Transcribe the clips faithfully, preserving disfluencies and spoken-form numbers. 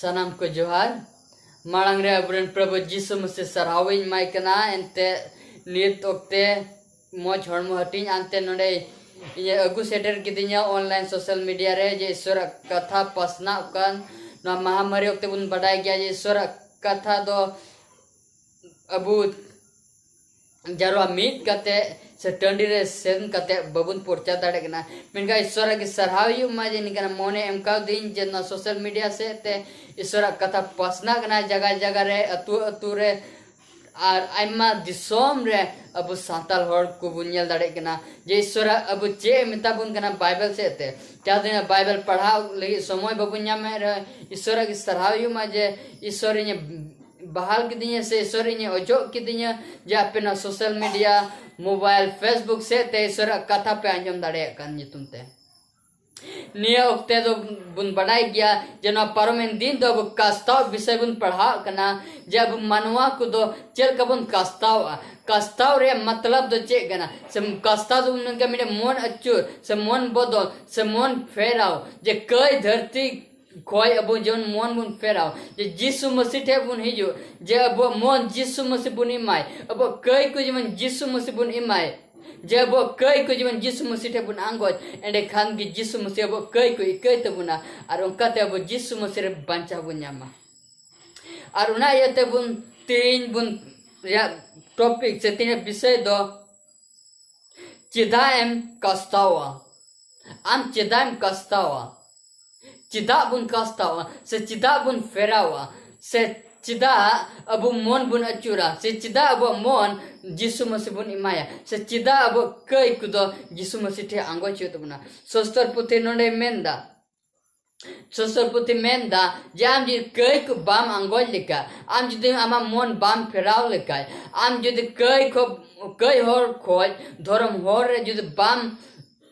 ᱥᱟᱱᱟᱢ ᱠᱚ ᱡᱚᱦᱟᱨ᱾ ᱢᱟᱲᱟᱝ ᱨᱮ ᱟᱵᱚᱨᱮᱱ ᱯᱨᱚᱵᱷᱩ ᱡᱤᱥᱩ ᱢᱟᱥᱤ ᱥᱟᱨᱦᱟᱣ ᱤᱧ ᱮᱢᱟᱭ ᱠᱟᱱᱟ, ᱮᱱᱛᱮ ᱱᱤᱛ ᱚᱠᱛᱮ ᱢᱚᱡᱽ ᱦᱚᱲᱢᱚ ᱦᱟᱹᱴᱤᱧ ᱟᱱᱛᱮ ᱱᱚᱰᱮ ᱤᱧᱮ ᱟᱹᱜᱩ ᱥᱮᱴᱮᱨ ᱠᱤᱫᱤᱧᱟ online social media ᱨᱮ, ᱡᱮ ᱤᱥᱚᱨᱟᱜ ᱠᱟᱛᱷᱟ ᱯᱟᱥᱱᱟᱣ ᱠᱟᱱ᱾ ᱱᱚᱣᱟ ᱢᱟᱦᱟᱢᱟᱨᱤ ᱚᱠᱛᱮ ᱵᱚᱱ ᱵᱟᱰᱟᱭ ᱜᱮᱭᱟ ᱡᱮ ᱤᱥᱚᱨᱟᱜ ᱠᱟᱛᱷᱟ ᱫᱚ ᱟᱵᱚ ᱡᱟᱨᱣᱟ ᱢᱤᱫ ᱠᱟᱛᱮ ᱥᱮ ᱴᱟᱺᱰᱤ ᱨᱮ ᱥᱮᱱ ᱠᱟᱛᱮ ᱵᱟᱵᱚᱱ ᱯᱨᱚᱪᱟᱨ ᱫᱟᱲᱮᱭᱟᱜ ᱠᱟᱱᱟ᱾ ᱢᱮᱱᱠᱷᱟᱱ ᱤᱥᱚᱨᱟᱜ ᱜᱮ ᱥᱟᱨᱦᱟᱣ ᱦᱩᱭᱩᱜ ᱢᱟ ᱡᱮ ᱱᱤᱝᱠᱟᱱᱟᱜ ᱢᱚᱱᱮ ᱮᱢ ᱠᱟᱣᱫᱤᱧ ᱡᱮ ᱱᱚᱣᱟ social media ᱥᱮᱫ ᱛᱮ ᱤᱥᱚᱨᱟᱜ ᱠᱟᱛᱷᱟ ᱯᱟᱥᱱᱟᱜ ᱠᱟᱱᱟ ᱡᱟᱭᱜᱟ ᱡᱟᱭᱜᱟ ᱨᱮ, ᱟᱹᱛᱩ ᱟᱹᱛᱩ ᱨᱮ, ᱟᱨ ᱟᱭᱢᱟ ᱫᱤᱥᱚᱢ ᱨᱮ ᱟᱵᱚ ᱥᱟᱱᱛᱟᱲ ᱦᱚᱲ ᱠᱚᱵᱚᱱ ᱧᱮᱞ ᱫᱟᱲᱮᱭᱟᱜ ᱠᱟᱱᱟ ᱡᱮ ᱤᱥᱚᱨᱟᱜ ᱟᱵᱚ ᱪᱮᱫ ᱮ ᱢᱮᱛᱟ ᱵᱚᱱ ᱠᱟᱱᱟ ᱵᱟᱭᱵᱮᱞ ᱥᱮᱫ ᱛᱮ᱾ ᱡᱟᱦᱟᱸ ᱛᱤᱱᱟᱹᱜ ᱵᱟᱭᱵᱮᱞ ᱯᱟᱲᱦᱟᱣ ᱞᱟᱹᱜᱤᱫ ᱥᱚᱢᱚᱭ ᱵᱟᱵᱚᱱ ᱧᱟᱢᱮᱫ ᱨᱮᱦᱚᱸ, ᱤᱥᱚᱨᱟᱜ ᱜᱮ ᱥᱟᱨᱦᱟᱣ ᱦᱩᱭᱩᱜ ᱢᱟ ᱡᱮ ᱤᱥᱚᱨ ᱤᱧᱮ ᱵᱟᱦᱟᱞ ᱠᱤᱫᱤᱧᱟ ᱥᱮ ᱤᱥᱚᱨ ᱤᱧᱮ ᱚᱪᱚᱜ ᱠᱤᱫᱤᱧᱟ ᱡᱮ ᱟᱯᱮ ᱱᱚᱣᱟ social media, mobile, Facebook ᱥᱮᱫ ᱛᱮ ᱤᱥᱚᱨᱟᱜ ᱠᱟᱛᱷᱟ ᱯᱮ ᱟᱸᱡᱚᱢ ᱫᱟᱲᱮᱭᱟᱜ ᱠᱟᱱ ᱧᱩᱛᱩᱢ ᱛᱮ᱾ ᱱᱤᱭᱟᱹ ᱚᱠᱛᱮ ᱫᱚ ᱵᱚᱱ ᱵᱟᱰᱟᱭ ᱜᱮᱭᱟ ᱡᱮ ᱱᱚᱣᱟ ᱯᱟᱨᱚᱢᱮᱱ ᱫᱤᱱ ᱫᱚ ᱟᱵᱚ ᱠᱟᱥᱛᱟᱣ ᱵᱤᱥᱚᱭ ᱵᱚᱱ ᱯᱟᱲᱦᱟᱣ ᱠᱟᱱᱟ ᱡᱮ ᱟᱵᱚ ᱢᱟᱱᱣᱟ ᱠᱚᱫᱚ ᱪᱮᱫ ᱞᱮᱠᱟ ᱵᱚᱱ ᱠᱟᱥᱛᱟᱣᱟ, ᱠᱟᱥᱛᱟᱣ ᱨᱮᱭᱟᱜ ᱢᱚᱛᱞᱚᱵ ᱫᱚ ᱪᱮᱫ ᱠᱟᱱᱟ, ᱥᱮ ᱠᱟᱥᱛᱟᱣ ᱫᱚ ᱵᱚᱱ ᱢᱮᱱ ᱠᱟᱜ ᱢᱤᱫᱴᱮᱱ ᱢᱚᱱ ᱟᱹᱪᱩᱨ ᱥᱮ ᱢᱚᱱ ᱵᱚᱫᱚᱞ ᱥᱮ ᱢᱚᱱ ᱯᱷᱮᱨᱟᱣ, ᱡᱮ ᱠᱟᱹᱭ ᱫᱷᱟᱹᱨᱛᱤ ᱠᱷᱚᱡ ᱟᱵᱚ ᱡᱮᱢᱚᱱ ᱢᱚᱱ ᱵᱚᱱ ᱯᱷᱮᱨᱟᱣ, ᱡᱮ ᱡᱤᱥᱩ ᱢᱟᱹᱥᱤ ᱴᱷᱮᱡ ᱵᱚᱱ ᱦᱤᱡᱩᱜ, ᱡᱮ ᱟᱵᱚᱣᱟᱜ ᱢᱚᱱ ᱡᱤᱥᱩ ᱢᱟᱹᱥᱤ ᱵᱚᱱ ᱮᱢᱟᱭ, ᱟᱵᱚᱣᱟᱜ ᱠᱟᱹᱭ ᱠᱚ ᱡᱮᱢᱚᱱ ᱡᱤᱥᱩ ᱢᱟᱹᱥᱤ ᱵᱚᱱ ᱮᱢᱟᱭ, ᱡᱮ ᱟᱵᱚᱣᱟᱜ ᱠᱟᱹᱭ ᱠᱚ ᱡᱮᱢᱚᱱ ᱡᱤᱥᱩ ᱢᱟᱹᱥᱤ ᱴᱷᱮᱡ ᱵᱚᱱ ᱟᱸᱜᱚᱪ, ᱮᱸᱰᱮᱠᱷᱟᱱ ᱜᱮ ᱡᱤᱥᱩ ᱢᱟᱹᱥᱤ ᱟᱵᱚᱣᱟᱜ ᱠᱟᱹᱭ ᱠᱚ ᱤᱠᱟᱹᱭ ᱛᱟᱵᱚᱱᱟ, ᱟᱨ ᱚᱱᱠᱟᱛᱮ ᱟᱵᱚ ᱡᱤᱥᱩ ᱢᱟᱹᱥᱤ ᱨᱮ ᱵᱟᱧᱪᱟᱣ ᱵᱚᱱ ᱧᱟᱢᱟ᱾ ᱟᱨ ᱚᱱᱟ ᱤᱭᱟᱹᱛᱮ ᱵᱚᱱ ᱛᱮᱦᱮᱧ ᱵᱚᱱ ᱨᱮᱭᱟᱜ topic ᱥᱮ ᱛᱮᱦᱮᱧᱟᱜ ᱵᱤᱥᱚᱭ ᱫᱚ ᱪᱮᱫᱟᱜ ᱮᱢ ᱠᱟᱥᱛᱟᱣᱟ? ᱟᱢ ᱪᱮᱫᱟᱜ ᱮᱢ ᱠᱟᱥᱛᱟᱣᱟ? ᱪᱮᱫᱟᱜ ᱵᱚᱱ ᱠᱟᱥᱛᱟᱣᱟ ᱥᱮ ᱪᱮᱫᱟᱜ ᱵᱚᱱ ᱯᱷᱮᱨᱟᱣᱟ ᱥᱮ ᱪᱮᱫᱟᱜ ᱟᱵᱚ ᱢᱚᱱ ᱵᱚᱱ ᱟᱹᱪᱩᱨᱟ ᱥᱮ ᱪᱮᱫᱟᱜ ᱟᱵᱚᱣᱟᱜ ᱢᱚᱱ ᱡᱤᱥᱩ ᱢᱟᱹᱥᱤ ᱵᱚᱱ ᱮᱢᱟᱭᱟ ᱥᱮ ᱪᱮᱫᱟᱜ ᱟᱵᱚᱣᱟᱜ ᱠᱟᱹᱭ ᱠᱚᱫᱚ ᱡᱤᱥᱩ ᱢᱟᱹᱥᱤ ᱴᱷᱮᱱ ᱟᱸᱜᱚᱪ ᱦᱩᱭᱩᱜ ᱛᱟᱵᱚᱱᱟ? ᱥᱚᱥᱛᱚᱨ ᱯᱩᱛᱷᱤ ᱱᱚᱰᱮᱭ ᱢᱮᱱᱫᱟ, ᱥᱚᱥᱛᱚᱨ ᱯᱩᱛᱷᱤ ᱢᱮᱱᱫᱟ ᱡᱮ ᱟᱢ ᱡᱩᱫᱤ ᱠᱟᱹᱭ ᱠᱚ ᱵᱟᱢ ᱟᱸᱜᱚᱪ ᱞᱮᱠᱷᱟᱡ, ᱟᱢ ᱡᱩᱫᱤ ᱟᱢᱟᱜ ᱢᱚᱱ ᱵᱟᱢ ᱯᱷᱮᱨᱟᱣ ᱞᱮᱠᱷᱟᱡ, ᱟᱢ ᱡᱩᱫᱤ ᱠᱟᱹᱭ ᱠᱷᱚ-, ᱠᱟᱹᱭ ᱦᱚᱲ ᱠᱷᱚᱡ ᱫᱷᱚᱨᱚᱢ ᱦᱚᱲ ᱨᱮ ᱡᱩᱫᱤ ᱵᱟᱢ,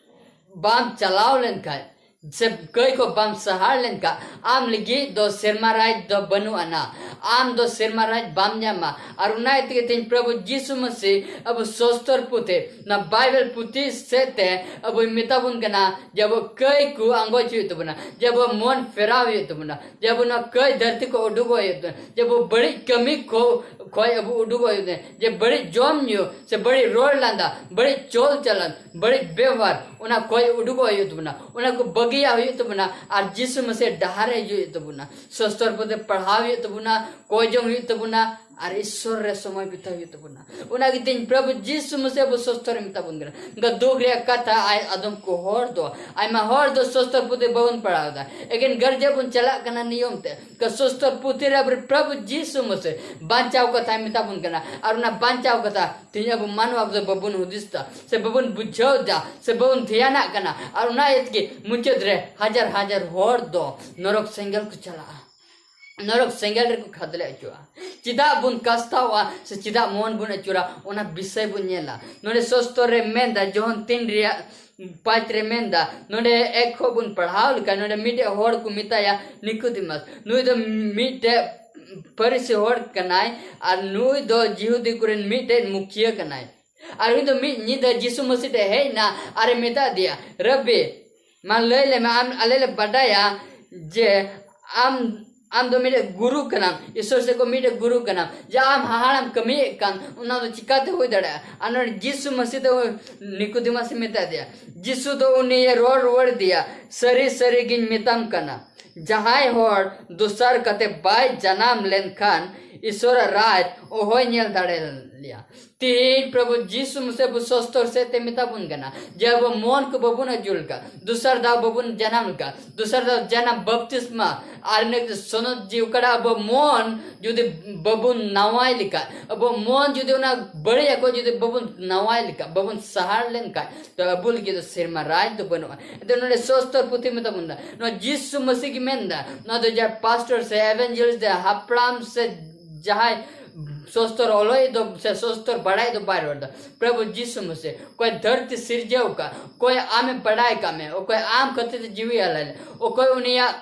ᱵᱟᱢ ᱪᱟᱞᱟᱣ ᱞᱮᱱᱠᱷᱟᱡ, ᱥᱮ ᱠᱟᱹᱭ ᱠᱚ ᱵᱟᱢ ᱥᱟᱦᱟᱲ ᱞᱮᱱᱠᱷᱟᱱ, ᱟᱢ ᱞᱟᱹᱜᱤᱫ ᱫᱚ ᱥᱮᱨᱢᱟ ᱨᱟᱡᱽ ᱫᱚ ᱵᱟᱹᱱᱩᱜ ᱟᱱᱟ᱾ ᱟᱢ ᱫᱚ ᱥᱮᱨᱢᱟ ᱨᱟᱡᱽ ᱵᱟᱢ ᱧᱟᱢᱟ᱾ ᱟᱨ ᱚᱱᱟ ᱤᱭᱟᱹ ᱛᱮᱜᱮ ᱛᱮᱦᱮᱧ ᱯᱨᱚᱵᱷᱩ ᱡᱤᱥᱩ ᱢᱟᱹᱥᱤ ᱟᱵᱚ ᱥᱚᱥᱛᱚᱨ ᱯᱩᱛᱷᱤ, ᱚᱱᱟ ᱵᱟᱭᱵᱮᱞ ᱯᱩᱛᱷᱤ ᱥᱮᱫ ᱛᱮ ᱟᱵᱚᱭ ᱢᱮᱛᱟ ᱵᱚᱱ ᱠᱟᱱᱟ ᱡᱮ ᱟᱵᱚ ᱠᱟᱹᱭ ᱠᱚ ᱟᱸᱜᱚᱪ ᱦᱩᱭᱩᱜ ᱛᱟᱵᱚᱱᱟ, ᱡᱮ ᱟᱵᱚ ᱢᱚᱱ ᱯᱷᱮᱨᱟᱣ ᱦᱩᱭᱩᱜ ᱛᱟᱵᱚᱱᱟ, ᱡᱮ ᱟᱵᱚ ᱱᱚᱣᱟ ᱠᱟᱹᱭ ᱫᱷᱟᱹᱨᱛᱤ ᱠᱚ ᱩᱰᱩᱠᱚᱜ ᱦᱩᱭᱩᱜ ᱛᱟᱵᱚᱱᱟ, ᱡᱮ ᱟᱵᱚ ᱵᱟᱹᱲᱤᱡ ᱠᱟᱹᱢᱤ ᱠᱚ ᱠᱷᱚᱡ ᱟᱵᱚ ᱩᱰᱩᱠᱚᱜ ᱦᱩᱭᱩᱜ ᱛᱟᱵᱚᱱᱟ, ᱡᱮ ᱵᱟᱹᱲᱤᱡ ᱡᱚᱢ ᱧᱩ ᱥᱮ ᱵᱟᱹᱲᱤᱡ ᱨᱚᱲ ᱞᱟᱸᱫᱟ, ᱵᱟᱹᱲᱤᱡ ᱪᱚᱞ ᱪᱟᱞᱟᱱ, ᱵᱟᱹᱲᱤᱡ ᱵᱮᱣᱦᱟᱨ, ᱚᱱᱟ ᱠᱷᱚᱡ ᱩᱰᱩᱠᱚᱜ ᱦᱩᱭᱩᱜ ᱛᱟᱵᱚᱱᱟ, ᱚᱱᱟ ᱠᱚ ᱵᱟᱹᱜᱤᱭᱟᱜ ᱦᱩᱭᱩᱜ ᱛᱟᱵᱚᱱᱟ, ᱟᱨ ᱡᱤᱥᱩ ᱢᱟᱹᱥᱤᱭᱟᱜ ᱰᱟᱦᱟᱨ ᱨᱮ ᱦᱤᱡᱩᱜ ᱦᱩᱭᱩᱜ ᱛᱟᱵᱚᱱᱟ, ᱥᱚᱥᱛᱚᱨ ᱯᱩᱛᱷᱤ ᱯᱟᱲᱦᱟᱣ ᱦᱩᱭᱩᱜ ᱛᱟᱵᱚᱱᱟ, ᱠᱚᱭ ᱡᱚᱝ ᱦᱩᱭᱩᱜ ᱛᱟᱵᱚᱱᱟ, ᱟᱨ ᱤᱥᱥᱚᱨ ᱨᱮ ᱥᱚᱢᱚᱭ ᱵᱤᱛᱟᱹᱣ ᱦᱩᱭᱩᱜ ᱛᱟᱵᱚᱱᱟ᱾ ᱚᱱᱟ ᱜᱮ ᱛᱮᱦᱮᱧ ᱯᱨᱚᱵᱷᱩ ᱡᱤᱥᱩ ᱢᱟᱹᱥᱤ ᱟᱵᱚ ᱥᱚᱥᱛᱚᱨ ᱨᱮ ᱢᱮᱛᱟ ᱵᱚᱱ ᱠᱟᱱᱟ᱾ ᱚᱱᱠᱟ ᱫᱩᱠ ᱨᱮᱭᱟᱜ ᱠᱟᱛᱷᱟ, ᱟᱭ ᱟᱫᱚᱢ ᱠᱚ ᱦᱚᱲ ᱫᱚ, ᱟᱭᱢᱟ ᱦᱚᱲ ᱫᱚ ᱥᱚᱥᱛᱚᱨ ᱯᱩᱛᱷᱤ ᱵᱟᱵᱚᱱ ᱯᱟᱲᱦᱟᱣ ᱮᱫᱟ, ᱮᱠᱮᱱ ᱜᱟᱨᱡᱟ ᱵᱚᱱ ᱪᱟᱞᱟᱜ ᱠᱟᱱᱟ ᱱᱤᱭᱚᱢ ᱛᱮ᱾ ᱚᱱᱠᱟ ᱥᱚᱥᱛᱚᱨ ᱯᱩᱛᱷᱤ ᱨᱮ ᱟᱵᱚ ᱯᱨᱚᱵᱷᱩ ᱡᱤᱥᱩ ᱢᱟᱹᱥᱤ ᱵᱟᱧᱪᱟᱣ ᱠᱟᱛᱷᱟᱭ ᱢᱮᱛᱟ ᱵᱚᱱ ᱠᱟᱱᱟ, ᱟᱨ ᱚᱱᱟ ᱵᱟᱧᱪᱟᱣ ᱠᱟᱛᱷᱟ ᱛᱮᱦᱮᱧ ᱟᱵᱚ ᱢᱟᱱᱣᱟ ᱠᱚᱫᱚ ᱵᱟᱵᱚᱱ ᱦᱩᱫᱤᱥ ᱮᱫᱟ, ᱥᱮ ᱵᱟᱵᱚᱱ ᱵᱩᱡᱷᱟᱹᱣ ᱮᱫᱟ, ᱥᱮ ᱵᱟᱵᱚᱱ ᱫᱷᱮᱭᱟᱱᱟᱜ ᱠᱟᱱᱟ᱾ ᱟᱨ ᱚᱱᱟ ᱤᱭᱟᱹ ᱛᱮᱜᱮ ᱢᱩᱪᱟᱹᱫ ᱨᱮ ᱦᱟᱡᱟᱨ ᱦᱟᱡᱟᱨ ᱦᱚᱲ ᱫᱚ ᱱᱚᱨᱚᱠ ᱥᱮᱸᱜᱮᱞ ᱠᱚ ᱪᱟᱞᱟᱜᱼᱟ, ᱱᱚᱨᱚᱠ ᱥᱮᱸᱜᱮᱞ ᱨᱮᱠᱚ ᱠᱷᱟᱫᱽᱞᱮ ᱦᱚᱪᱚᱜᱼᱟ᱾ ᱪᱮᱫᱟᱜ ᱵᱚᱱ ᱠᱟᱥᱛᱟᱣᱟ ᱥᱮ ᱪᱮᱫᱟᱜ ᱢᱚᱱ ᱵᱚᱱ ᱟᱹᱪᱩᱨᱟ, ᱚᱱᱟ ᱵᱤᱥᱚᱭ ᱵᱚᱱ ᱧᱮᱞᱟ᱾ ᱱᱚᱰᱮ ᱥᱚᱥᱛᱚᱨ ᱨᱮ ᱢᱮᱱᱫᱟ, ᱡᱚᱦᱚᱱ ᱛᱤᱱ ᱨᱮᱭᱟᱜ ᱯᱟᱸᱪ ᱨᱮ ᱢᱮᱱᱫᱟ, ᱱᱚᱰᱮ ᱮᱠ ᱠᱷᱚᱡ ᱵᱚᱱ ᱯᱟᱲᱦᱟᱣ ᱞᱮᱠᱷᱟᱱ, ᱱᱚᱰᱮ ᱢᱤᱫᱴᱮᱡ ᱦᱚᱲ ᱠᱚ ᱢᱮᱛᱟᱭᱟ ᱱᱤᱠᱳᱫᱤᱢᱟᱥ, ᱱᱩᱭ ᱫᱚ ᱢᱤᱫᱴᱮᱡ ᱯᱷᱟᱹᱨᱤᱥᱤ ᱦᱚᱲ ᱠᱟᱱᱟᱭ, ᱟᱨ ᱱᱩᱭ ᱫᱚ ᱡᱤᱦᱩᱫᱤ ᱠᱚᱨᱮᱱ ᱢᱤᱫᱴᱮᱡ ᱢᱩᱠᱷᱤᱭᱟᱹ ᱠᱟᱱᱟᱭ᱾ ᱟᱨ ᱩᱱᱤ ᱫᱚ ᱢᱤᱫ ᱧᱤᱫᱟᱹ ᱡᱤᱥᱩ ᱢᱟᱹᱥᱤ ᱴᱷᱮᱡ ᱦᱮᱡ ᱮᱱᱟ ᱟᱨᱮ ᱢᱮᱛᱟ ᱫᱮᱭᱟ, "ᱨᱟᱵᱵᱤ, ᱢᱟ ᱞᱟᱹᱭ ᱞᱮᱢᱮ, ᱟᱢ, ᱟᱞᱮ ᱞᱮ ᱵᱟᱰᱟᱭᱟ ᱡᱮ ᱟᱢ, ᱟᱢ ᱫᱚ ᱢᱤᱫᱴᱮᱡ ᱜᱩᱨᱩ ᱠᱟᱱᱟᱢ, ᱤᱥᱚᱨ ᱥᱮᱫ ᱠᱷᱚᱱ ᱢᱤᱫᱴᱮᱡ ᱜᱩᱨᱩ ᱠᱟᱱᱟᱢ, ᱡᱟ ᱟᱢ ᱦᱟᱦᱟᱲᱟᱢ ᱠᱟᱹᱢᱤᱭᱮᱫ ᱠᱟᱱ, ᱚᱱᱟ ᱫᱚ ᱪᱤᱠᱟᱛᱮ ᱦᱩᱭ ᱫᱟᱲᱮᱭᱟᱜᱼᱟ?" ᱟᱨ ᱱᱚᱰᱮ ᱡᱤᱥᱩ ᱢᱟᱹᱥᱤ ᱫᱚ ᱱᱤᱠᱳᱫᱤᱢᱟᱥ ᱮ ᱢᱮᱛᱟ ᱫᱮᱭᱟ, ᱡᱤᱥᱩ ᱫᱚ ᱩᱱᱤᱭᱮ ᱨᱚᱲ ᱨᱩᱣᱟᱹᱲ ᱫᱮᱭᱟ, "ᱥᱟᱹᱨᱤ ᱥᱟᱹᱨᱤ ᱜᱤᱧ ᱢᱮᱛᱟᱢ ᱠᱟᱱᱟ, ᱡᱟᱦᱟᱸᱭ ᱦᱚᱲ ᱫᱚᱥᱟᱨ ᱠᱟᱛᱮ ᱵᱟᱭ ᱡᱟᱱᱟᱢ ᱞᱮᱱᱠᱷᱟᱱ ᱤᱥᱚᱨᱟᱜ ᱨᱟᱡᱽ ᱚᱦᱚᱭ ᱧᱮᱞ ᱫᱟᱲᱮ ᱞᱮᱭᱟ᱾" ᱛᱮᱦᱮᱧ ᱯᱨᱚᱵᱷᱩ ᱡᱤᱥᱩ ᱢᱟᱹᱥᱤ ᱟᱵᱚ ᱥᱚᱥᱛᱚᱨ ᱥᱮᱫ ᱛᱮ ᱢᱮᱛᱟ ᱵᱚᱱ ᱠᱟᱱᱟ ᱡᱮ ᱟᱵᱚ ᱢᱚᱱ ᱠᱚ ᱵᱟᱵᱚᱱ ᱟᱹᱪᱩᱨ ᱞᱮᱠᱟ, ᱫᱚᱥᱟᱨ ᱫᱷᱟᱣ ᱵᱟᱵᱚᱱ ᱡᱟᱱᱟᱢ ᱞᱮᱠᱟ, ᱫᱚᱥᱟᱨ ᱫᱷᱟᱣ ᱡᱟᱱᱟᱢ ᱵᱟᱯᱛᱤᱥᱢᱟ ᱟᱨ ᱤᱱᱟᱹ ᱥᱚᱱᱚᱛ ᱡᱤᱣᱤ ᱚᱠᱟᱴᱟᱜ ᱟᱵᱚ ᱢᱚᱱ ᱡᱩᱫᱤ ᱵᱟᱵᱚᱱ ᱱᱟᱣᱟᱭ ᱞᱮᱠᱟ, ᱟᱵᱚ ᱢᱚᱱ ᱡᱩᱫᱤ ᱚᱱᱟ ᱵᱟᱹᱲᱤᱡ ᱟᱠᱚ ᱡᱩᱫᱤ ᱵᱟᱵᱚᱱ ᱱᱟᱣᱟᱭ ᱞᱮᱠᱟ, ᱵᱟᱵᱚᱱ ᱥᱟᱦᱟᱲ ᱞᱮᱱᱠᱷᱟᱡ, ᱛᱚ ᱟᱵᱚ ᱞᱟᱹᱜᱤᱫ ᱫᱚ ᱥᱮᱨᱢᱟ ᱨᱟᱡᱽ ᱫᱚ ᱵᱟᱹᱱᱩᱜᱼᱟ᱾ ᱮᱱᱛᱮ ᱱᱚᱰᱮ ᱥᱚᱥᱛᱚᱨ ᱯᱩᱛᱷᱤ ᱢᱮᱛᱟ ᱵᱚᱱ ᱫᱟ, ᱱᱚᱣᱟ ᱡᱤᱥᱩ ᱢᱟᱹᱥᱤ ᱜᱮ ᱢᱮᱱ ᱫᱟ, ᱱᱚᱣᱟ ᱫᱚ ᱡᱟᱦᱟᱸ ᱯᱟᱥᱴᱚᱨ ᱥᱮ ᱮᱵᱷᱮᱱᱡᱮᱞᱤᱥᱴ ᱥᱮ ᱦᱟᱯᱲᱟᱢ ᱥᱮ ᱡᱟᱦᱟᱸᱭ ᱥᱚᱥᱛᱚᱨ ᱚᱞᱚᱜ ᱫᱚ ᱥᱮ ᱥᱚᱥᱛᱚᱨ ᱵᱟᱲᱟᱭ ᱫᱚ ᱵᱟᱭ ᱨᱚᱲ ᱫᱟ᱾ ᱯᱨᱚᱵᱷᱩ ᱡᱤᱥᱩ ᱢᱟᱥᱤ, ᱚᱠᱚᱭ ᱫᱷᱟᱹᱨᱛᱤ ᱥᱤᱨᱡᱟᱹᱣ ᱠᱟᱜ, ᱚᱠᱚᱭ ᱟᱢᱮ ᱵᱟᱲᱟᱭ ᱠᱟᱜ ᱢᱮ, ᱚᱠᱚᱭ ᱟᱢ ᱠᱷᱟᱹᱛᱤᱨ ᱛᱮ ᱡᱤᱣᱤ ᱟᱞᱟᱭ ᱞᱮ, ᱚᱠᱚᱭ ᱩᱱᱤᱭᱟᱜ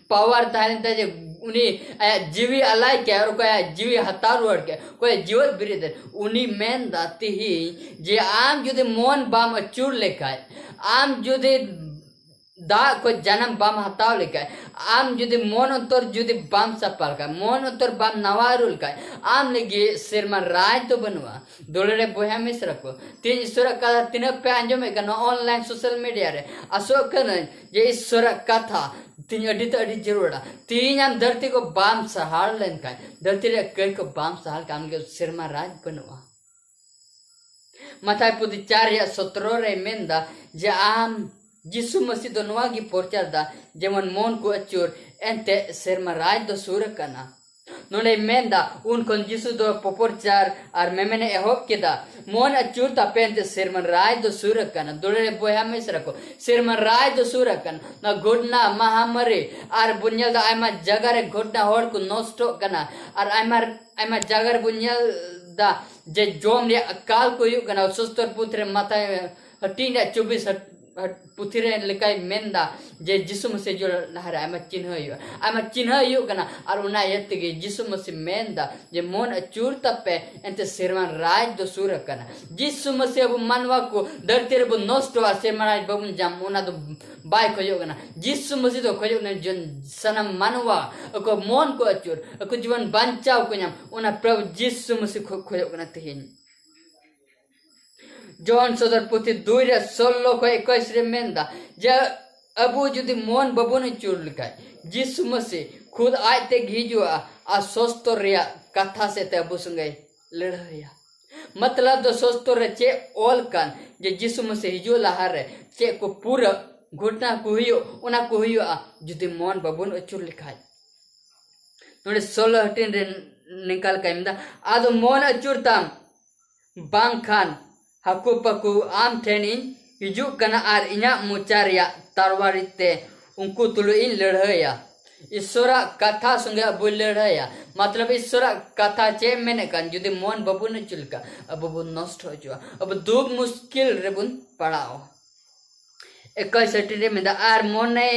ᱯᱟᱣᱟᱨ ᱛᱟᱦᱮᱸ ᱞᱮᱱ ᱛᱟᱭᱟ ᱡᱮ ᱩᱱᱤ ᱟᱭᱟᱜ ᱡᱤᱣᱤ ᱟᱞᱟᱭ ᱠᱮᱭᱟ ᱟᱨ ᱚᱠᱚᱭ ᱟᱭᱟᱜ ᱡᱤᱣᱤ ᱦᱟᱛᱟᱣ ᱨᱩᱣᱟᱹᱲ ᱠᱮᱭᱟ, ᱚᱠᱚᱭ ᱡᱤᱣᱮᱫ ᱵᱮᱨᱮᱫ ᱮᱱ, ᱩᱱᱤ ᱢᱮᱱ ᱫᱟ ᱛᱤᱦᱤᱧ ᱡᱮ ᱟᱢ ᱡᱩᱫᱤ ᱢᱚᱱ ᱵᱟᱢ ᱟᱹᱪᱩᱨ ᱞᱮᱠᱷᱟᱡ, ᱟᱢ ᱡᱩᱫᱤ ᱫᱟᱜ ᱠᱷᱚᱡ ᱡᱟᱱᱟᱢ ᱵᱟᱢ ᱦᱟᱛᱟᱣ ᱞᱮᱠᱷᱟᱡ, ᱟᱢ ᱡᱩᱫᱤ ᱢᱚᱱ ᱚᱱᱛᱚᱨ ᱡᱩᱫᱤ ᱵᱟᱢ ᱥᱟᱯᱷᱟ ᱞᱮᱠᱷᱟᱡ, ᱢᱚᱱ ᱚᱱᱛᱚᱨ ᱵᱟᱢ ᱱᱟᱣᱟ ᱟᱹᱨᱩ ᱞᱮᱠᱷᱟᱡ, ᱟᱢ ᱞᱟᱹᱜᱤᱫ ᱥᱮᱨᱢᱟ ᱨᱟᱡᱽ ᱫᱚ ᱵᱟᱹᱱᱩᱜᱼᱟ᱾ ᱫᱩᱞᱟᱹᱲ ᱨᱮ ᱵᱚᱭᱦᱟ ᱢᱤᱥᱨᱟ ᱠᱚ, ᱛᱤᱦᱤᱧ ᱤᱥᱚᱨᱟᱜ ᱠᱟᱛᱷᱟ ᱛᱤᱱᱟᱹᱜ ᱯᱮ ᱟᱸᱡᱚᱢᱮᱫ ᱠᱟᱱᱟ online social media ᱨᱮ, ᱟᱥᱚᱜ ᱠᱟᱹᱱᱟᱹᱧ ᱡᱮ ᱤᱥᱚᱨᱟᱜ ᱠᱟᱛᱷᱟ ᱛᱤᱦᱤᱧ ᱟᱹᱰᱤ ᱛᱮ ᱟᱹᱰᱤ ᱡᱟᱹᱨᱩᱲᱟ᱾ ᱛᱤᱦᱤᱧ ᱟᱢ ᱫᱷᱟᱹᱨᱛᱤ ᱠᱚ ᱵᱟᱢ ᱥᱟᱦᱟᱲ ᱞᱮᱱᱠᱷᱟᱱ, ᱫᱷᱟᱹᱨᱛᱤ ᱨᱮᱭᱟᱜ ᱠᱟᱹᱭ ᱠᱚ ᱵᱟᱢ ᱥᱟᱦᱟᱲ ᱠᱷᱟᱱ, ᱟᱢ ᱞᱟᱹᱜᱤᱫ ᱥᱮᱨᱢᱟ ᱨᱟᱡᱽ ᱵᱟᱹᱱᱩᱜᱼᱟ᱾ ᱢᱟᱛᱷᱟᱭ ᱯᱩᱛᱷᱤ ᱪᱟᱨ ᱨᱮᱭᱟᱜ ᱥᱚᱛᱨᱚ ᱨᱮ ᱢᱮᱱᱫᱟ ᱡᱮ ᱟᱢ, ᱡᱤᱥᱩ ᱢᱟᱹᱥᱤ ᱫᱚ ᱱᱚᱣᱟ ᱜᱮ ᱯᱨᱚᱪᱟᱨ ᱫᱟ, ᱡᱮᱢᱚᱱ ᱢᱚᱱ ᱠᱚ ᱟᱹᱪᱩᱨ, ᱮᱱᱛᱮ ᱥᱮᱨᱢᱟ ᱨᱟᱡᱽ ᱫᱚ ᱥᱩᱨ ᱟᱠᱟᱱᱟ᱾ ᱱᱚᱰᱮ ᱢᱮᱱᱫᱟ, ᱩᱱ ᱠᱷᱚᱱ ᱡᱤᱥᱩ ᱫᱚ ᱯᱚᱯᱚᱨᱪᱟᱨ ᱟᱨ ᱢᱮᱢᱮᱱ ᱮ ᱮᱦᱚᱵ ᱠᱮᱫᱟ, ᱢᱚᱱ ᱟᱹᱪᱩᱨ ᱛᱟᱯᱮ, ᱮᱱᱛᱮ ᱥᱮᱨᱢᱟ ᱨᱟᱡᱽ ᱫᱚ ᱥᱩᱨ ᱟᱠᱟᱱᱟ᱾ ᱫᱩᱞᱟᱹᱲ ᱨᱮ ᱵᱚᱭᱦᱟ ᱢᱤᱥᱨᱟ ᱠᱚ, ᱥᱮᱨᱢᱟ ᱨᱟᱡᱽ ᱫᱚ ᱥᱩᱨ ᱟᱠᱟᱱᱟ᱾ ᱱᱚᱣᱟ ᱜᱷᱚᱴᱱᱟ, ᱢᱟᱦᱟᱢᱟᱨᱤ, ᱟᱨ ᱵᱚᱱ ᱧᱮᱞ ᱫᱟ ᱟᱭᱢᱟ ᱡᱟᱭᱜᱟ ᱨᱮ ᱜᱷᱚᱴᱱᱟ, ᱦᱚᱲ ᱠᱚ ᱱᱚᱥᱴᱚᱜ ᱠᱟᱱᱟ, ᱟᱨ ᱟᱭᱢᱟ, ᱟᱭᱢᱟ ᱡᱟᱭᱜᱟ ᱨᱮ ᱵᱚᱱ ᱧᱮᱞ ᱫᱟ ᱡᱮ ᱡᱚᱢ ᱨᱮᱭᱟᱜ ᱟᱠᱟᱞ ᱠᱚ ᱦᱩᱭᱩᱜ ᱠᱟᱱᱟ᱾ ᱥᱚᱥᱛᱚᱨ ᱯᱩᱛᱷᱤ ᱨᱮ ᱢᱟᱛᱷᱟᱭ ᱦᱟᱹᱴᱤᱧ ᱨᱮᱭᱟᱜ ᱪᱚᱵᱵᱤᱥ ᱦᱟᱹᱴ-, ᱦᱟᱹᱴ-, ᱯᱩᱛᱷᱤ ᱨᱮ ᱞᱮᱠᱟᱭ ᱢᱮᱱ ᱫᱟ ᱡᱮ ᱡᱤᱥᱩ ᱢᱟᱹᱥᱤ ᱦᱤᱡᱩᱜ ᱞᱟᱦᱟᱨᱮ ᱟᱭᱢᱟ ᱪᱤᱱᱦᱟᱹ ᱦᱩᱭᱩᱜᱼᱟ, ᱟᱭᱢᱟ ᱪᱤᱱᱦᱟᱹ ᱦᱩᱭᱩᱜ ᱠᱟᱱᱟ᱾ ᱟᱨ ᱚᱱᱟ ᱤᱭᱟᱹ ᱛᱮᱜᱮ ᱡᱤᱥᱩ ᱢᱟᱹᱥᱤ ᱢᱮᱱ ᱫᱟ ᱡᱮ ᱢᱚᱱ ᱟᱹᱪᱩᱨ ᱛᱟᱯᱮ, ᱮᱱᱛᱮ ᱥᱮᱨᱢᱟ ᱨᱟᱡᱽ ᱫᱚ ᱥᱩᱨ ᱟᱠᱟᱱᱟ᱾ ᱡᱤᱥᱩ ᱢᱟᱹᱥᱤ ᱟᱵᱚ ᱢᱟᱱᱣᱟ ᱠᱚ ᱫᱷᱟᱹᱨᱛᱤ ᱨᱮᱵᱚ ᱱᱚᱥᱴᱚᱜᱼᱟ, ᱥᱮᱨᱢᱟ ᱨᱟᱡᱽ ᱵᱟᱵᱚᱱ ᱧᱟᱢ, ᱚᱱᱟ ᱫᱚ ᱵᱟᱭ ᱠᱷᱚᱡᱚᱜ ᱠᱟᱱᱟ᱾ ᱡᱤᱥᱩ ᱢᱟᱹᱥᱤ ᱫᱚ ᱠᱷᱚᱡᱚᱜ ᱠᱟᱱᱟ ᱡᱚᱱ-, ᱥᱟᱱᱟᱢ ᱢᱟᱱᱣᱟ ᱟᱠᱚ ᱢᱚᱱ ᱠᱚ ᱟᱹᱪᱩᱨ, ᱟᱠᱚ ᱡᱤᱵᱚᱱ ᱵᱟᱧᱪᱟᱣ ᱠᱚ ᱧᱟᱢ, ᱚᱱᱟ ᱯᱨᱚᱵᱷᱩ ᱡᱤᱥᱩ ᱢᱟᱹᱥᱤ ᱠᱷᱚ-, ᱠᱷᱚᱡᱚᱜ ᱠᱟᱱᱟ ᱛᱮᱦᱮᱧ᱾ ᱡᱚᱦᱚᱱ ᱥᱚᱫᱚᱨ ᱯᱩᱛᱷᱤ ᱫᱩᱭ ᱨᱮ ᱥᱳᱞᱞᱳ ᱠᱷᱚᱡ ᱮᱠᱩᱥ ᱨᱮ ᱢᱮᱱ ᱫᱟ ᱡᱮ ᱟᱵᱚ ᱡᱩᱫᱤ ᱢᱚᱱ ᱵᱟᱵᱚᱱ ᱟᱹᱪᱩᱨ ᱞᱮᱠᱷᱟᱡ, ᱡᱤᱥᱩ ᱢᱟᱹᱥᱤ ᱠᱷᱩᱫ ᱟᱡ ᱛᱮᱜᱮ ᱦᱤᱡᱩᱜᱼᱟ ᱟᱨ ᱥᱚᱥᱛᱚᱨ ᱨᱮᱭᱟᱜ ᱠᱟᱛᱷᱟ ᱥᱮᱫ ᱛᱮ ᱟᱵᱚ ᱥᱚᱸᱜᱮ ᱞᱟᱹᱲᱦᱟᱹᱭᱟ᱾ ᱢᱚᱛᱞᱚᱵ ᱫᱚ ᱥᱚᱥᱛᱚᱨ ᱨᱮ ᱪᱮᱫ ᱚᱞ ᱠᱟᱱ ᱡᱮ ᱡᱤᱥᱩ ᱢᱟᱹᱥᱤ ᱦᱤᱡᱩᱜ ᱞᱟᱦᱟᱨᱮ ᱪᱮᱫ ᱠᱚ ᱯᱩᱨᱟᱹ ᱜᱷᱚᱴᱱᱟ ᱠᱚ ᱦᱩᱭᱩᱜ, ᱚᱱᱟ ᱠᱚ ᱦᱩᱭᱩᱜᱼᱟ ᱡᱩᱫᱤ ᱢᱚᱱ ᱵᱟᱵᱚᱱ ᱟᱹᱪᱩᱨ ᱞᱮᱠᱷᱟᱡ᱾ ᱱᱚᱰᱮ ᱥᱳᱞᱞᱳ ᱦᱟᱹᱴᱤᱧ ᱨᱮ ᱱᱤᱝᱠᱟ ᱞᱮᱠᱟᱭ ᱢᱮᱱᱫᱟ, ᱟᱫᱚ ᱢᱚᱱ ᱟᱹᱪᱩᱨ ᱛᱟᱢ, ᱵᱟᱝᱠᱷᱟᱱ ᱦᱟᱹᱠᱩ ᱯᱟᱹᱠᱩ ᱟᱢ ᱴᱷᱮᱱ ᱤᱧ ᱦᱤᱡᱩᱜ ᱠᱟᱱᱟ ᱟᱨ ᱤᱧᱟᱹᱜ ᱢᱚᱪᱟ ᱨᱮᱭᱟᱜ ᱛᱟᱨᱣᱟᱨᱤ ᱛᱮ ᱩᱱᱠᱩ ᱛᱩᱞᱩᱡ ᱤᱧ ᱞᱟᱹᱲᱦᱟᱹᱭᱟ᱾ ᱤᱥᱚᱨᱟᱜ ᱠᱟᱛᱷᱟ ᱥᱚᱸᱜᱮ ᱟᱵᱚᱭ ᱞᱟᱹᱲᱦᱟᱹᱭᱟ᱾ ᱢᱚᱛᱞᱚᱵ ᱤᱥᱚᱨᱟᱜ ᱠᱟᱛᱷᱟ ᱪᱮᱫ ᱮ ᱢᱮᱱᱮᱫ ᱠᱟᱱ, ᱡᱩᱫᱤ ᱢᱚᱱ ᱵᱟᱵᱚᱱ ᱟᱹᱪᱩ ᱞᱮᱠᱷᱟᱱ ᱟᱵᱚ ᱵᱚᱱ ᱱᱚᱥᱴᱚ ᱦᱚᱪᱚᱜᱼᱟ, ᱟᱵᱚ ᱫᱩᱠ ᱢᱩᱥᱠᱤᱞ ᱨᱮᱵᱚᱱ ᱯᱟᱲᱟᱣᱟ᱾ ᱮᱠᱟᱭ ᱥᱟᱹᱴᱤ ᱨᱮ ᱢᱮᱱᱫᱟ, ᱟᱨ ᱢᱚᱱᱮ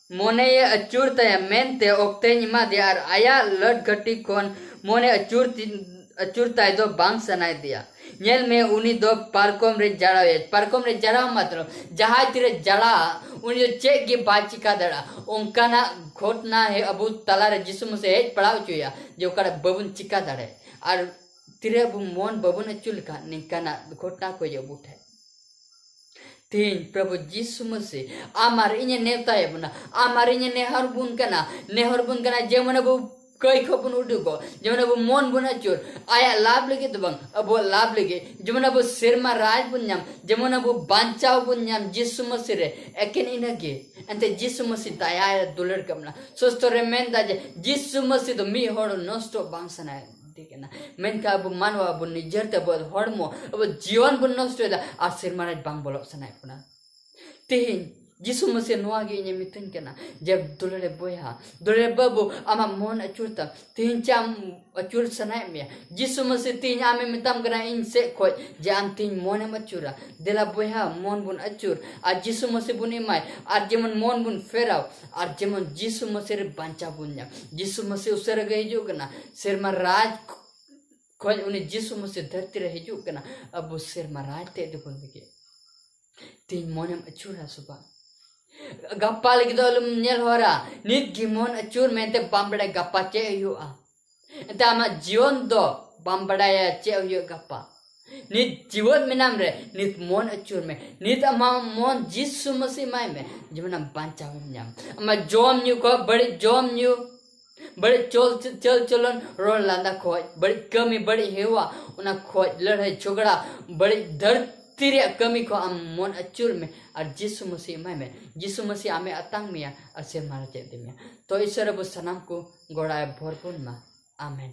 ᱢᱚᱱᱮᱭᱮ ᱟᱹᱪᱩᱨ ᱛᱟᱭᱟ ᱢᱮᱱᱛᱮ ᱚᱠᱛᱮᱧ ᱮᱢᱟᱫᱮᱭᱟ, ᱟᱨ ᱟᱭᱟᱜ ᱞᱟᱹᱰ ᱜᱷᱟᱹᱴᱤ ᱠᱷᱚᱱ ᱢᱚᱱᱮ ᱟᱹᱪᱩᱨ ᱛᱤ- ᱟᱹᱪᱩᱨ ᱛᱟᱭ ᱫᱚ ᱵᱟᱝ ᱥᱟᱱᱟᱭᱮᱫᱮᱭᱟ᱾ ᱧᱮᱞ ᱢᱮ, ᱩᱱᱤ ᱫᱚ ᱯᱟᱨᱠᱚᱢ ᱨᱮ ᱡᱟᱲᱟᱣᱮᱭᱟ᱾ ᱯᱟᱨᱠᱚᱢ ᱨᱮ ᱡᱟᱲᱟᱣ ᱢᱚᱛᱞᱚᱵ ᱡᱟᱦᱟᱸᱭ ᱛᱤᱨᱮ ᱡᱟᱲᱟᱜᱼᱟ, ᱩᱱᱤ ᱫᱚ ᱪᱮᱫ ᱜᱮ ᱵᱟᱭ ᱪᱤᱠᱟ ᱫᱟᱲᱮᱭᱟᱜᱼᱟ᱾ ᱚᱱᱠᱟᱱᱟᱜ ᱜᱷᱚᱴᱱᱟ ᱦᱮ ᱟᱵᱚ ᱛᱟᱞᱟᱨᱮ ᱡᱤᱥᱩ ᱢᱟᱥᱤ ᱦᱮᱡ ᱯᱟᱲᱟᱣ ᱦᱚᱪᱚᱭᱟ, ᱡᱮ ᱚᱠᱟᱨᱮ ᱵᱟᱵᱚᱱ ᱪᱤᱠᱟ ᱫᱟᱲᱮᱭᱟᱜ᱾ ᱟᱨ ᱛᱤᱨᱮ ᱟᱵᱚ ᱢᱚᱱ ᱵᱟᱵᱚᱱ ᱟᱹᱪᱩ ᱞᱮᱠᱷᱟᱱ ᱱᱤᱝᱠᱟᱱᱟᱜ ᱜᱷᱚᱴᱱᱟ ᱠᱚ ᱦᱤᱡᱩᱜᱼᱟ ᱟᱵᱚ ᱴᱷᱮᱱ᱾ ᱛᱤᱦᱤᱧ ᱯᱨᱚᱵᱷᱩ ᱡᱤᱥᱩ ᱢᱟᱥᱤ ᱟᱢ ᱟᱨ ᱤᱧᱮ ᱱᱮᱣᱛᱟᱭᱮᱫ ᱵᱚᱱᱟ, ᱟᱢ ᱟᱨ ᱤᱧᱮ ᱱᱮᱦᱚᱨ ᱵᱚᱱ ᱠᱟᱱᱟ, ᱱᱮᱦᱚᱨ ᱵᱚᱱ ᱠᱟᱱᱟ, ᱡᱮᱢᱚᱱ ᱟᱵᱚ ᱠᱟᱹᱭ ᱠᱷᱚᱱ ᱵᱚᱱ ᱩᱰᱩᱠᱚᱜ, ᱡᱮᱢᱚᱱ ᱟᱵᱚ ᱢᱚᱱ ᱵᱚᱱ ᱟᱹᱪᱩᱨ ᱟᱭᱟᱜ ᱞᱟᱵᱷ ᱞᱟᱹᱜᱤᱫ ᱫᱚ ᱵᱟᱝ, ᱟᱵᱚᱣᱟᱜ ᱞᱟᱵᱷ ᱞᱟᱹᱜᱤᱫ, ᱡᱮᱢᱚᱱ ᱟᱵᱚ ᱥᱮᱨᱢᱟ ᱨᱟᱡᱽ ᱵᱚᱱ ᱧᱟᱢ, ᱡᱮᱢᱚᱱ ᱟᱵᱚ ᱵᱟᱧᱪᱟᱣ ᱵᱚᱱ ᱧᱟᱢ ᱡᱤᱥᱩ ᱢᱟᱥᱤ ᱨᱮ᱾ ᱮᱠᱮᱱ ᱤᱱᱟᱹᱜᱮ ᱮᱱᱛᱮ ᱡᱤᱥᱩ ᱢᱟᱥᱤ ᱫᱟᱭᱟ ᱫᱩᱞᱟᱹᱲ ᱠᱟᱜ ᱵᱚᱱᱟ᱾ ᱥᱚᱥᱛᱚ ᱨᱮ ᱢᱮᱱᱫᱟ ᱡᱮ ᱡᱤᱥᱩ ᱢᱟᱥᱤ ᱫᱚ ᱢᱤᱫ ᱦᱚᱲ ᱱᱚᱥᱴᱚ ᱵᱟᱝ ᱥᱟᱱᱟᱭᱮᱫᱮ ᱠᱟᱱᱟ, ᱢᱮᱱᱠᱷᱟᱱ ᱟᱵᱚ ᱢᱟᱱᱣᱟ ᱟᱵᱚ ᱱᱤᱡᱮᱨ ᱛᱮ ᱟᱵᱚᱣᱟᱜ ᱦᱚᱲᱢᱚ, ᱟᱵᱚ ᱡᱤᱭᱚᱱ ᱵᱚᱱ ᱱᱚᱥᱴᱚᱭᱮᱫᱟ ᱟᱨ ᱥᱮᱨᱢᱟ ᱨᱟᱡᱽ ᱵᱟᱝ ᱵᱚᱞᱚᱜ ᱥᱟᱱᱟᱭᱮᱫ ᱵᱚᱱᱟ᱾ ᱛᱮᱦᱮᱧ ᱡᱤᱥᱩ ᱢᱟᱥᱤ ᱱᱚᱣᱟ ᱜᱮ ᱤᱧᱮ ᱢᱤᱛᱟᱹᱧ ᱠᱟᱱᱟ ᱡᱮ ᱫᱩᱞᱟᱹᱲᱮ ᱵᱚᱭᱦᱟ, ᱫᱩᱞᱟᱹᱲᱮ ᱵᱟᱹᱵᱩ, ᱟᱢᱟᱜ ᱢᱚᱱ ᱟᱹᱪᱩᱨ ᱛᱟᱢ᱾ ᱛᱮᱦᱮᱧ ᱪᱮᱫ ᱟᱢ ᱟᱹᱪᱩᱨ ᱥᱟᱱᱟᱭᱮᱫ ᱢᱮᱭᱟ? ᱡᱤᱥᱩ ᱢᱟᱥᱤ ᱛᱮᱦᱮᱧ ᱟᱢᱮ ᱢᱮᱛᱟᱢ ᱠᱟᱱᱟ ᱤᱧ ᱥᱮᱫ ᱠᱷᱚᱡ ᱡᱮ ᱟᱢ ᱛᱮᱦᱮᱧ ᱢᱚᱱᱮᱢ ᱟᱹᱪᱩᱨᱟ᱾ ᱫᱮᱞᱟ ᱵᱚᱭᱦᱟ, ᱢᱚᱱ ᱵᱚᱱ ᱟᱹᱪᱩᱨ ᱟᱨ ᱡᱤᱥᱩ ᱢᱟᱥᱤ ᱵᱚᱱ ᱮᱢᱟᱭ ᱟᱨ ᱡᱮᱢᱚᱱ ᱢᱚᱱ ᱵᱚᱱ ᱯᱷᱮᱨᱟᱣ ᱟᱨ ᱡᱮᱢᱚᱱ ᱡᱤᱥᱩ ᱢᱟᱥᱤ ᱨᱮ ᱵᱟᱧᱪᱟᱣ ᱵᱚᱱ ᱧᱟᱢ᱾ ᱡᱤᱥᱩ ᱢᱟᱥᱤ ᱩᱥᱟᱹᱨᱟ ᱜᱮ ᱦᱤᱡᱩᱜ ᱠᱟᱱᱟ᱾ ᱥᱮᱨᱢᱟ ᱨᱟᱡᱽ ᱠᱷᱚᱡ ᱩᱱᱤ ᱡᱤᱥᱩ ᱢᱟᱥᱤ ᱫᱷᱟᱹᱨᱛᱤ ᱨᱮ ᱦᱤᱡᱩᱜ ᱠᱟᱱᱟ ᱟᱵᱚ ᱥᱮᱨᱢᱟ ᱨᱟᱡᱽ ᱛᱮ ᱤᱫᱤ ᱵᱚᱱ ᱞᱟᱹᱜᱤᱫ᱾ ᱛᱮᱦᱮᱧ ᱢᱚᱱᱮᱢ ᱟᱹᱪᱩᱨᱟ ᱥᱮ ᱵᱟᱝ? ᱜᱟᱯᱟ ᱞᱟᱹᱜᱤᱫ ᱫᱚ ᱟᱞᱚᱢ ᱧᱮᱞ ᱦᱚᱨᱟ, ᱱᱤᱛ ᱜᱮ ᱢᱚᱱ ᱟᱹᱪᱩᱨ ᱢᱮᱱᱛᱮ ᱵᱟᱢ ᱵᱟᱲᱟᱭᱟ ᱜᱟᱯᱟ ᱪᱮᱫ ᱦᱩᱭᱩᱜᱼᱟ᱾ ᱮᱱᱛᱮ ᱟᱢᱟᱜ ᱡᱤᱭᱚᱱ ᱫᱚ ᱵᱟᱢ ᱵᱟᱲᱟᱭᱟ ᱪᱮᱫ ᱦᱩᱭᱩᱜ ᱜᱟᱯᱟ᱾ ᱱᱤᱛ ᱡᱤᱣᱮᱫ ᱢᱮᱱᱟᱢ ᱨᱮ ᱱᱤᱛ ᱢᱚᱱ ᱟᱹᱪᱩᱨ ᱢᱮ, ᱱᱤᱛ ᱟᱢᱟᱜ ᱢᱚᱱ ᱡᱤᱥᱩ ᱢᱟᱥᱤ ᱮᱢᱟᱭ ᱢᱮ, ᱡᱮᱢᱚᱱ ᱟᱢ ᱵᱟᱧᱪᱟᱣ ᱮᱢ ᱧᱟᱢ᱾ ᱟᱢᱟᱜ ᱡᱚᱢ ᱧᱩ ᱠᱷᱚᱡ, ᱵᱟᱹᱲᱤᱡ ᱡᱚᱢ ᱧᱩ, ᱵᱟᱹᱲᱤᱡ ᱪᱚᱞ ᱪᱟᱞ ᱪᱚᱞᱚᱱ, ᱨᱚᱲ ᱞᱟᱸᱫᱟ ᱠᱷᱚᱡ, ᱵᱟᱹᱲᱤᱡ ᱠᱟᱹᱢᱤ, ᱵᱟᱹᱲᱤᱡ ᱦᱮᱣᱟ, ᱚᱱᱟ ᱠᱷᱚᱡ, ᱞᱟᱹᱲᱦᱟᱹᱭ ᱡᱷᱚᱜᱽᱲᱟ, ᱵᱟᱹᱲᱤᱡ ᱫᱷᱟᱹᱨᱛᱤ ᱨᱮᱭᱟᱜ ᱠᱟᱹᱢᱤ ᱠᱷᱚᱡ ᱟᱢ ᱢᱚᱱ ᱟᱹᱪᱩᱨ ᱢᱮ ᱟᱨ ᱡᱤᱥᱩ ᱢᱟᱥᱤ ᱮᱢᱟᱭ ᱢᱮ᱾ ᱡᱤᱥᱩ ᱢᱟᱥᱤ ᱟᱢᱮ ᱟᱛᱟᱝ ᱢᱮᱭᱟ ᱟᱨ ᱥᱮᱨᱢᱟ ᱨᱮ ᱪᱮᱫ ᱤᱫᱤ ᱢᱮᱭᱟ᱾ ᱛᱚ ᱤᱥᱚᱨ ᱟᱵᱚ ᱥᱟᱱᱟᱢ ᱠᱚ ᱜᱚᱲᱟᱭ ᱵᱷᱚᱨ ᱵᱚᱱ ᱢᱟ᱾ ᱟᱢᱮᱱ᱾